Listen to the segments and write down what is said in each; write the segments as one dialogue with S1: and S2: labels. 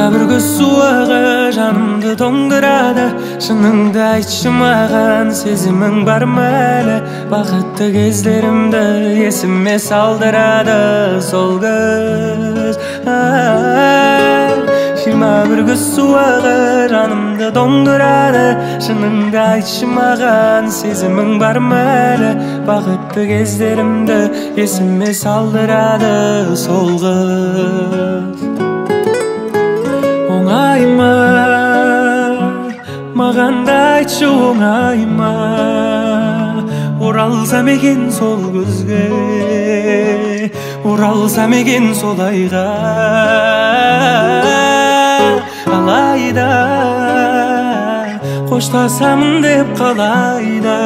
S1: 21 күз суығы жанымды тоңдырады. Шыныңды айтшы маған, сезімің бар ма әлі? Бақытты кездерімді есіме салдырады сол күз. 21 күз суығы жанымды тоңдырады. Шыныңды айтшы маған, сезімің бар ма әлі? Бақытты кездерімді есіме салдырады сол қыз. Оңай ма, маған да айтшы, оңай ма? Оралсам екен сол күзге, оралсам екен сол айға. Алайда қоштасамын деп қалайда,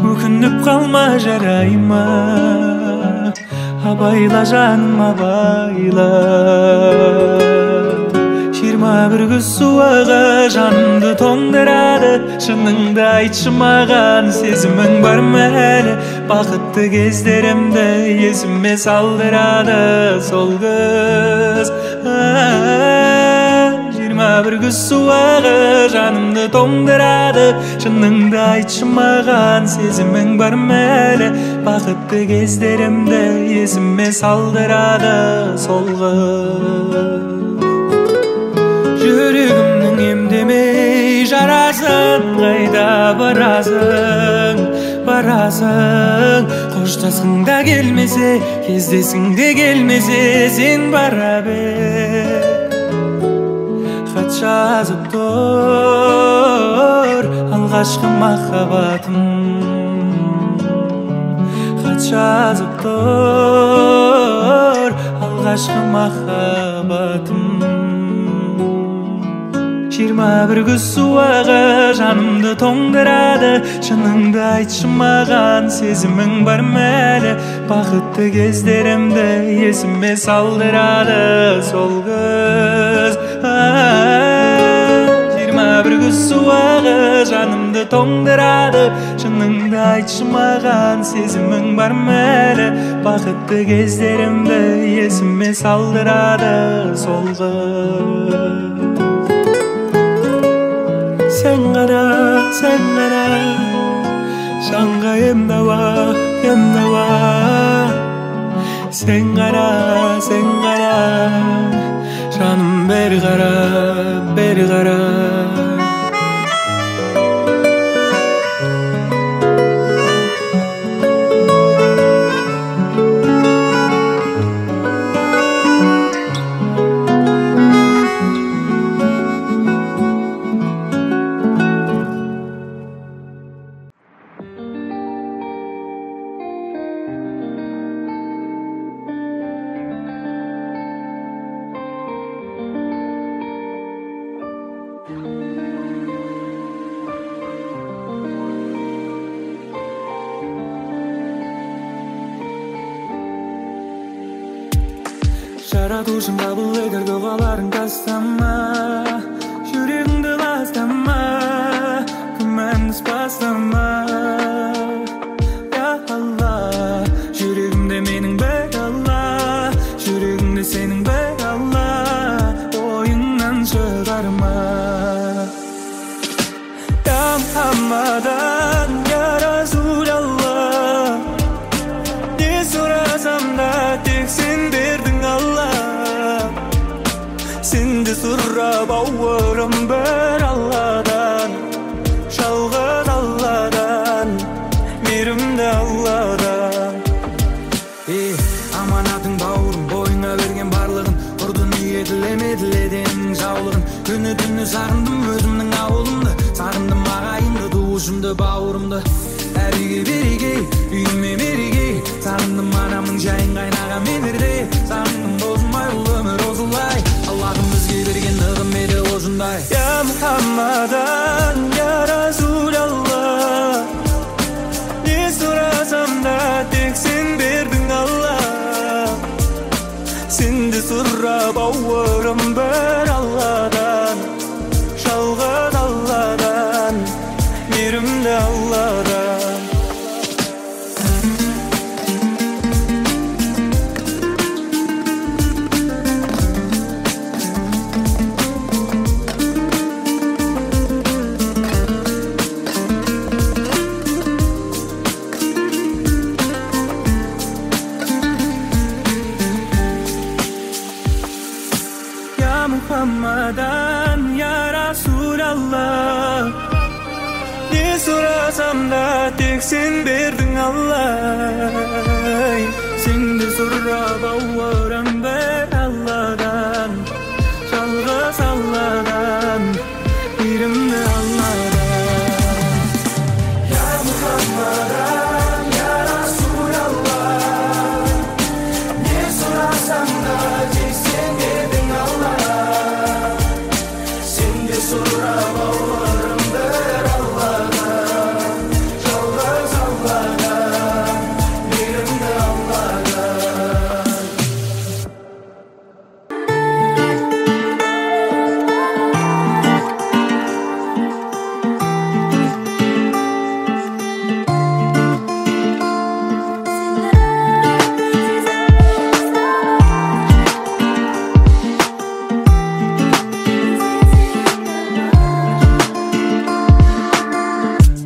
S1: өкініп қалма, жарай ма? Абайла, жаным, абайла. 21 күз суығы жанымды тоңдырады. Шыныңды айтшы маған, сезімің бар ма әлі? Бақытты кездерімді есіме салдырады сол күз. 21 күз суығы жанымды тоңдырады. Шыныңды айтшы маған, сезімің бар ма әлі? Бақытты кездерімді есіме салдырады сол қыз. Жүрегімнің емдемей жарасын, қайда барасың, барасың? Қоштасқың да келмесе, кездескің де келмесе, сен бара бер. Хат жазып тұр алғашқы махаббатым, хат жазып тұр алғашқы махаббатым. 21 күз суығы жанымды тоңдырады. Шыныңды айтшы маған, сезімің бар ма әлі? Бақытты кездерімді есіме салдырады сол күз. 21 күз суығы жанымды тоңдырады. Шыныңды айтшы маған, сезімің бар ма әлі? Бақытты кездерімді есіме салдырады сол қыз. Сен ғана, сен ғана жанға ем дауа, ем дауа. Сен ғана, сен ғана жаным, бері қара, бері қара. Жаратушым қабыл етер дұғаларың, тастама, жүрегіңді ластама, күмәнді бастама. Я Алла, жүрегімде менің бір Алла, жүрегімде сенің бір Алла, ойыңнан шығарма. Я Мұхаммадан, я Расулалла, не сұрасам да тек сен бердің Алла. Сенде сұрап ауырым бір Алладан, жалғыз Алладан, мейірімді Алладан.
S2: Аманатың бауырым, бойыңа берген барлығын, ұрды ниет тілемеді жаулығын. Күні түні сағындым өзімнің ауылымды, сағындым ағайынды, туысымды, бауырымды. Әр үйге береке, үйіме береке, сағындым анамның жайын қайнаған менерде. Сағындым бозылмай бұл өмір осылай, Аллахым бізге берген нығметі осындай.
S1: Я Мұхаммадан, я Расулалла, не сұрасам да тек сен бердің Алла. Сенде сұрап ауырым бір Алладан, жалғыз Алладан, мейірімді Алладан. Мұхаммадан, я Расулалла. Не сұрасам да тек сен бердің, Алла. Сенде сұрап ауырам бір Алладан, жалғыз Алладан, мейірімді Алладан. Я Мұхаммадан, я Расулалла. Не сұрасам да тек сен бердің, Алла. Сенде сұрап ауырам бір Алладан, жалғыз Алладан, мейірімді Алладан.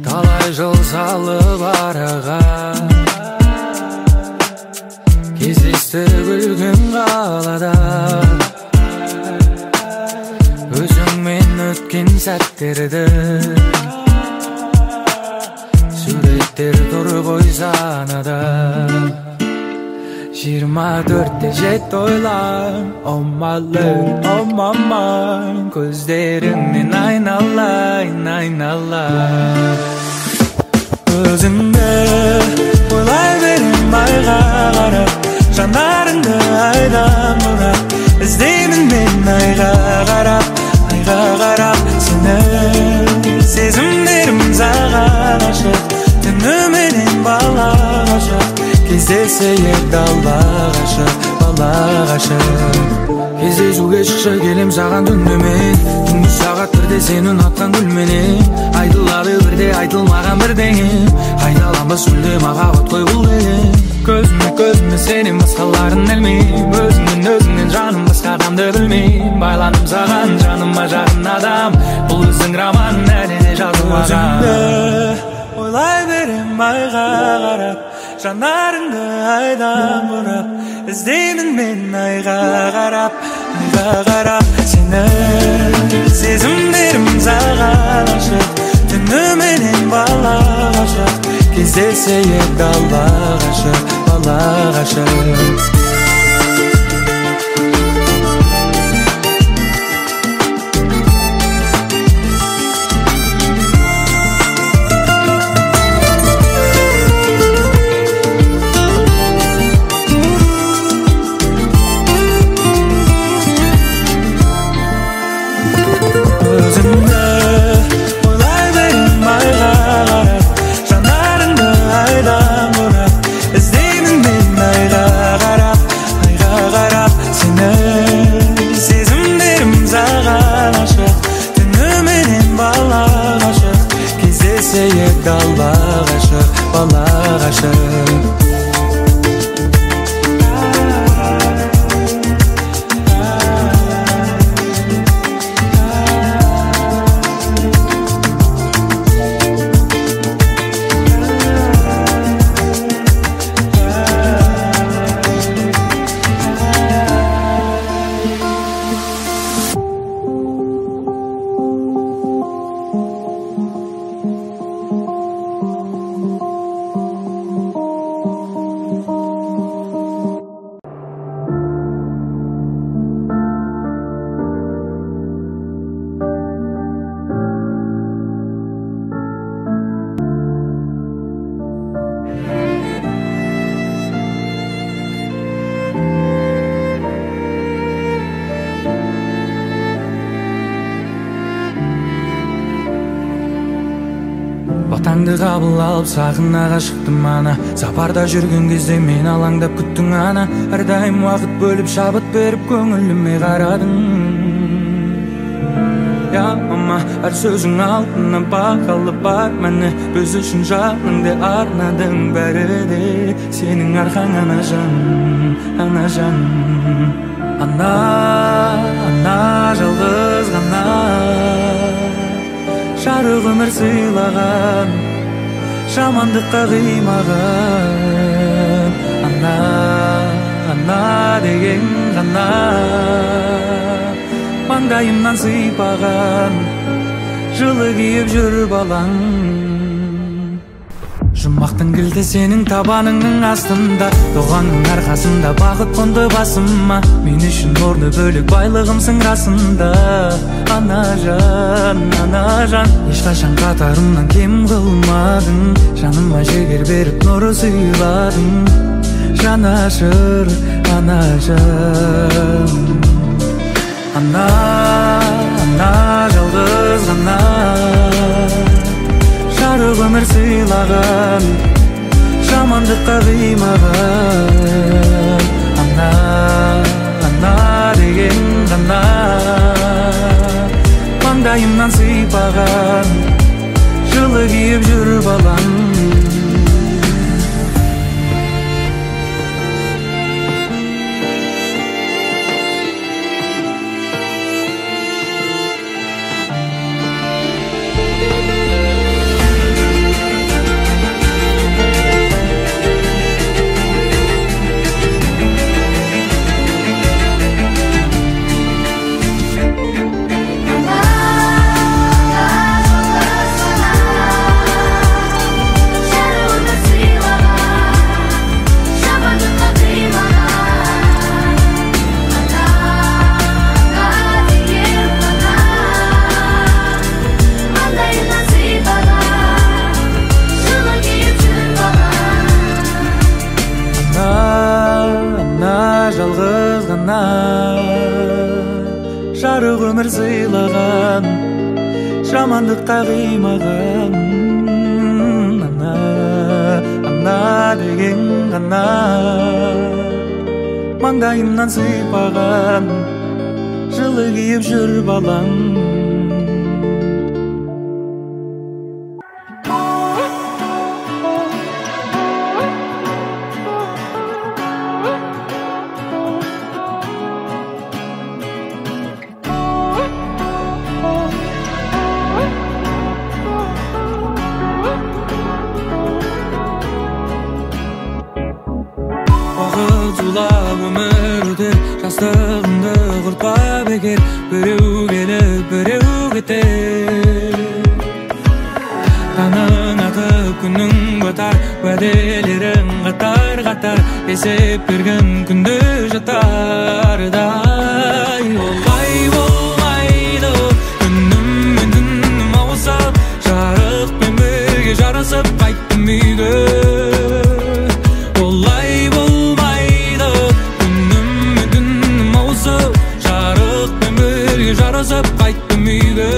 S1: Талай жыл салып араға, кездестік үлкен қалада. Өзіңмен өткен сәттерді суреттер тұр ғой санада. 24/7 ойлан, oh my love, oh my mind. Көздеріңнен айналайын, айналайын. Өзіңді ойлай берем айға қарап, жанарыңды айдан бұрап. Іздеймін мен айға қарап, айға қарап сені. Сезімдерім саған ашық, түніменен бала ғашық. Кездесейік дала ғашық, бала ғашық. Кездесуге шықшы келем саған түнімен. Түнгі сағат 1-де сені ұнатқан гүлменен. Айтылады бірде айтылмаған бірдеңе, қайталанбас мүлде махаббат қой бұл деген. Көзіме көзіме сенен басқаларын ілмеймін. Өзіңнен өзіңнен жаным басқа адамды білмеймін. Байландым саған, жаныма жақын адам. Бұл біздің роман әлі де жазылмаған. Өзіңді ойлай берем айға қарап, жанарыңды айдан бұрап. Іздеймін мен айға қарап, айға қарап сені. Сезімдерім саған ашық, түніменен бала ғашық. Кездесейік дала ғашық, бала ғашық. Өзіңді ойлай берем айға қарап, жанарыңды айдан бұрап. Іздеймін мен айға қарап, айға қарап сені. Сезімдерім саған ашық, түніменен бала ғашық. Кездесейік дала ғашық, бала ғашық. Батаңды қабыл алып сахнаға шықтым ана. Сапарда жүрген кезде мен алаңдап күттің ана. Әрдайым уақыт бөліп шабыт беріп көңіліме қарадың. Я мама, әр сөзің алтыннан бағалы бар мәні. Біз үшін жаныңды арнадың, бәрі де сенің арқаң, анажан, анажан. Ана, ана жалғыз ғана жарық өмір сыйлаған, жамандыққа қимаған. Ана, ана деген ғана. Маңдайымнан сыйпаған, жылы киіп жүр балаң. Жұмақтың кілті сенің табаныңның астында, дұғаңның арқасында бақыт қонды басыма. Мен үшін орны бөлек байлығымсың расында, анажан, анажан. Ешқашан қатарымнан кем қылмадың, жаныма жігер беріп нұр сыйладың. Жанашыр анажан. Ана, ана, жалғыз ғана, жарық өмір сыйлаған, жамандыққа қимаған. Ана, ана деген ғана, маңдайымнан сыйпаған, жылы киіп жүр балам. Жалғыз ғана, жарық өмір сыйлаған, жамандыққа қимаған. Ана, ана деген ғана, маңдайымнан сыйпаған, жылы киіп жүр балам. Зулап өмір өтер, жастығымды құртпа бекер. Біреу келіп, біреу кетер, таңың атып, күнің батар, уәделерің қатар-қатар, есеп бергім күнде жатардай. Олай болмайды, күнім мен түнім ауысып, жарықпен бірге жарасып қайттым үйге. Олай болмайды, күнім мен түнім ауысып, жарықпен бірге жарасып қайттым үйге.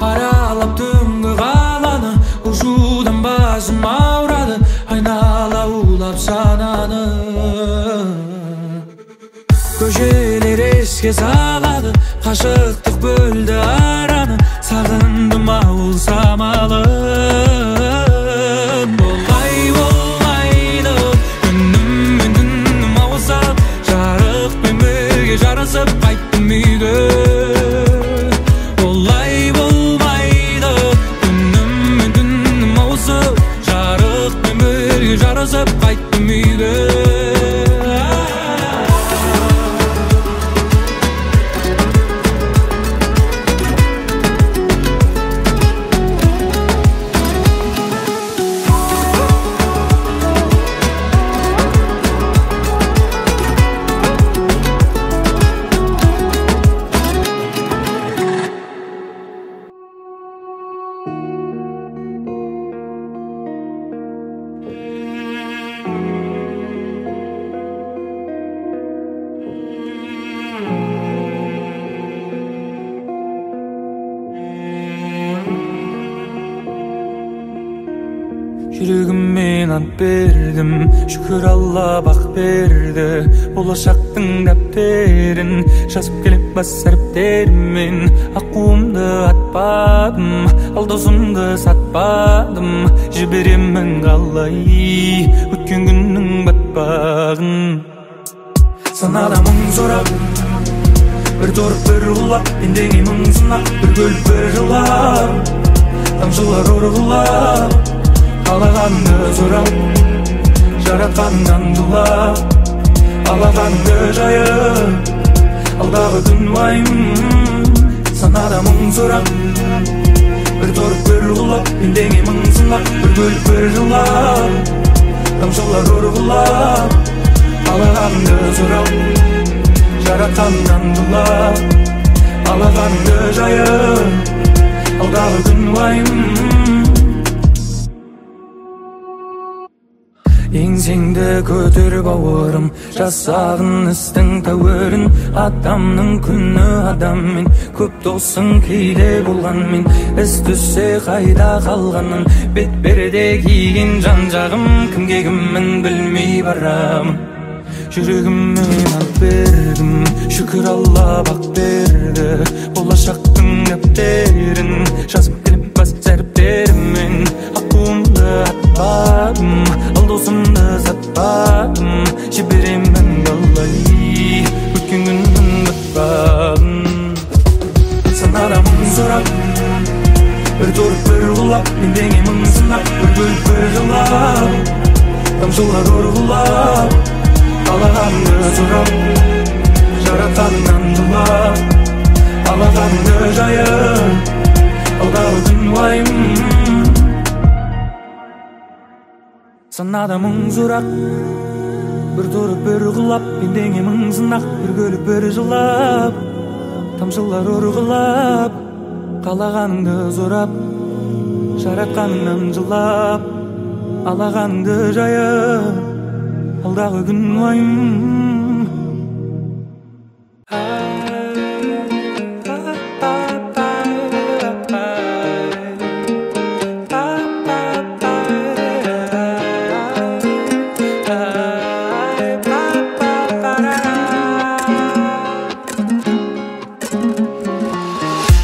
S1: Аралап түнгі қаланы, ұшудан басым ауырады, айнала улап сананы. Көшелер еске салады, қашықтық бөлді араны, сағындым ауыл самалын. Олай болмайды, күнім мен түнім ауысып, жарықпен бірге жарасып қайттым үйге. Олай болмайды, күнім мен түнім ауысып, жарықпен бірге жарасып қайттым үйге. Жүрегіммен ант бердім, шүкір Алла бақ берді. Болашақтың дәптерін жазып келіп бас әріптермен. Аққуымды атпадым, ал досымды сатпадым. Жіберемін қалай өткен күннің батпағын. Санада мың сорап, бір торып бір құлап, пендеңе мың сынақ, бір күліп бір жылап, тамшылар ұрғылап, қалағаныңды сұрап, жаратқаныңнан жылап, алақаныңды жайып, алдағы күн уайым. Санада мың сорап, бір торып бір құлап, пендеңе мың сынақ, бір күліп бір жылап, тамшылар ұрғылап, қалағаныңды сұрап, жаратқаныңнан жылап, алақаныңды жайып, алдағы күн уайым. Еңсеңді көтер бауырым, жасағын істің тәуірін. Адамның күні адаммен, көп досың кейде болғанмен, із түссе қайда қалғанын, бет перде киген жан жағым, кімге кіммін білмей барамын. Жүрегіммен ант бердім, шүкір Алла бақ берді. Болашақтың дәптерін жазып келіп бас әріптерімен. Аққуымды атпадым, ал досымды сатпадым. Жіберемін қалай өткен күннің батпағын. Санада мың сорап, бір торып бір құлап, пендеңе мың сынақ, бір күліп бір жылап, тамшылар ұрғылап, қалағаныңды сұрап, жаратқаныңнан жылап, алақаныңды жайып, алдағы күн уайым. Санада мың сұрақ, бір тұрып бір құлап, пендеңе мың сынақ, бір күліп бір жылап, тамшылар ұрғылап, қалағаныңды сұрап, жаратқаныңнан жылап, алақаныңды жайып, алдағы күн уайым.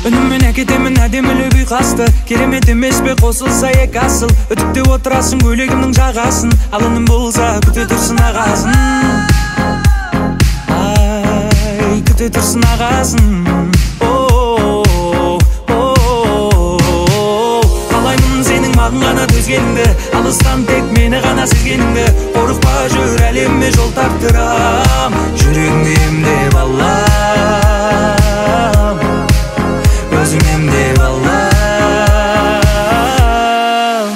S1: Үніммен әкетемін әдемілеп ұйқасты, керемет емес пе қосылса екі асыл. Үтіктеп отырасың көйлегімнің жағасын, ал үнім болса күте тұрсын ағасын. Ай, күте тұрсын ағасын. Қалаймын сенің маған ғана төзгеніңді, алыстан тек мені ғана сезгеніңді. Қорықпа жүр әлемме жол тарттырам, жүрегіңді емдеп алам, өзім емдеп алам.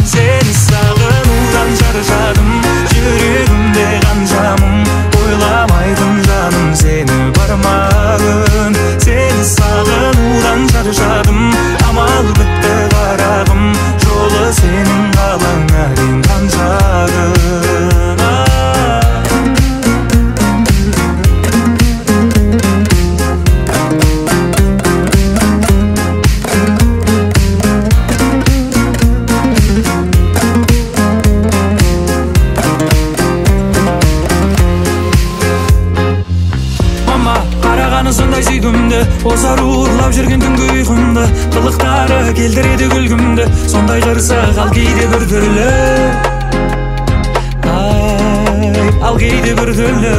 S1: Сені сағынудан шаршадым, жүрегімде қанша мұң, ойламайтын жаным сені бар ма күн. Сені сағынудан шаршадым, амал бітті қарағым, жолы сенің қалаңа әрең қанша күн. Сондай сүйкімді, озар ұрлап жүрген түнгі ұйқымды, қылықтары келтіреді күлкімді, сондай қырсық ал кейде біртүрлі. Ай, ал кейде біртүрлі.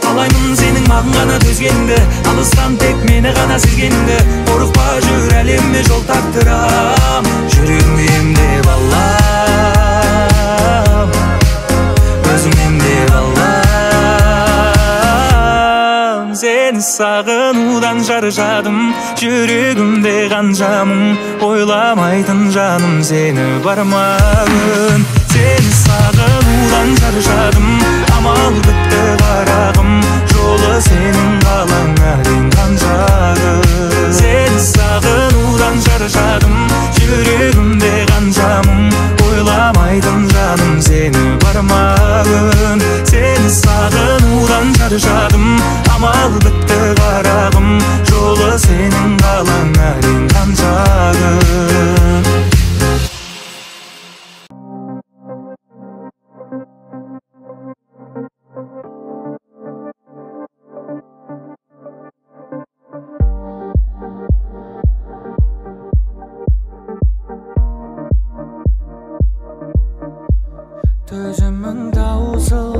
S1: Қалаймын сенің маған ғана төзгеніңді, алыстан тек мені ғана сезгеніңді. Қорықпа жүр әлемме жол тарттырам, жүрегіңді емдеп алам, өзім емдеп алам. Сені сағынудан шаршадым, жүрегімде қанша мұң, ойламайтын жаным сені бар ма күн. Сені сағынудан шаршадым, амал бітті қарағым, жолы сенің қалаңа әрең қанша күн. Сені сағынудан шаршадым, жүрегімде қанша мұң, ойламайтын жаным сені бар ма күн. Сені сағынудан шаршадым, амал бітті қарағым, жолы сенің қалаңа әрең қанша күн.
S2: Сөзімің таусыл.